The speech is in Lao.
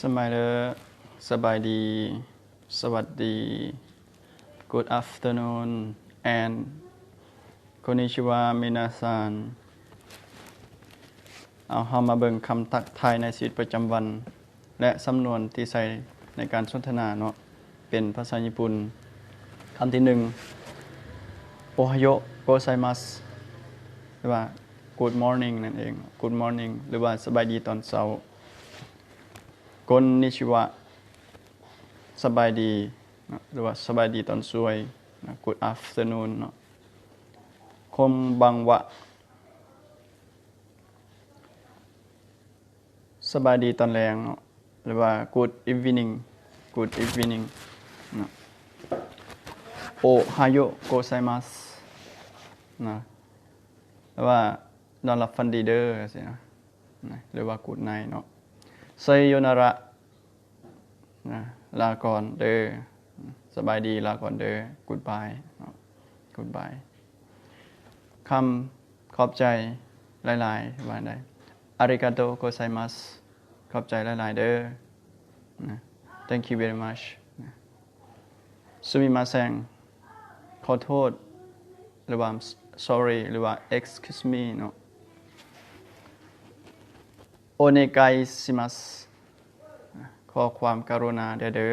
ສະບາຍເດີ ສະບາຍດີ ສະຫວັດດີ Good afternoon and こんにちは 皆さん. ເອົາ ເຮົາມາເບິ່ງຄຳທັກທາຍໃນຊີວິດປະຈຳວັນ ແລະ ສຳນວນທີ່ໃຊ້ໃນການສົນທະນາເນາະ ເປັນພາສາຍີ່ປຸ່ນ. ຄຳທີໜຶ່ງ ໂອຮາໂຍໂກໄຊມັສ ຫຼືວ່າ Good morning ນັ້ນເອງ Good morning ຫຼືວ່າ ສະບາຍດີຕອນເຊົ້າ. こんにちは ສະບາຍດີເນາະ ຫຼືວ່າ ສະບາຍດີຕອນສວຍເນາະ Good afternoon ເນາະ. こんばんは ສະບາຍດີຕອນແລງເນາະ ຫຼືວ່າ Good evening Good evening ເນາະ. ໂອຮາໂຍໂກໄຊມັສ ນະ ຫຼືວ່າ ນອນຫຼັບຝັນດີເດີ ຈັ່ງຊີ້ນະ ນະ ຫຼືວ່າ Good night ເນາະ. ໄຊໂຍນາຣະ ນະ ລາກ່ອນເດີ ສະບາຍດີ ລາກ່ອນເດີ Goodbye ເນາະ Goodbye. ຄຳຂອບໃຈຫຼາຍໆ ວ່າໄດ້ ありがとうございます ຂອບໃຈຫຼາຍໆເດີ ນະ Thank you very much ນະ. すみません ຂໍໂທດ ຫຼືວ່າ sorry ຫຼືວ່າ excuse me ເນາະ. お願いします ຂໍຄວາມກະລຸນາແດ່ເດີ.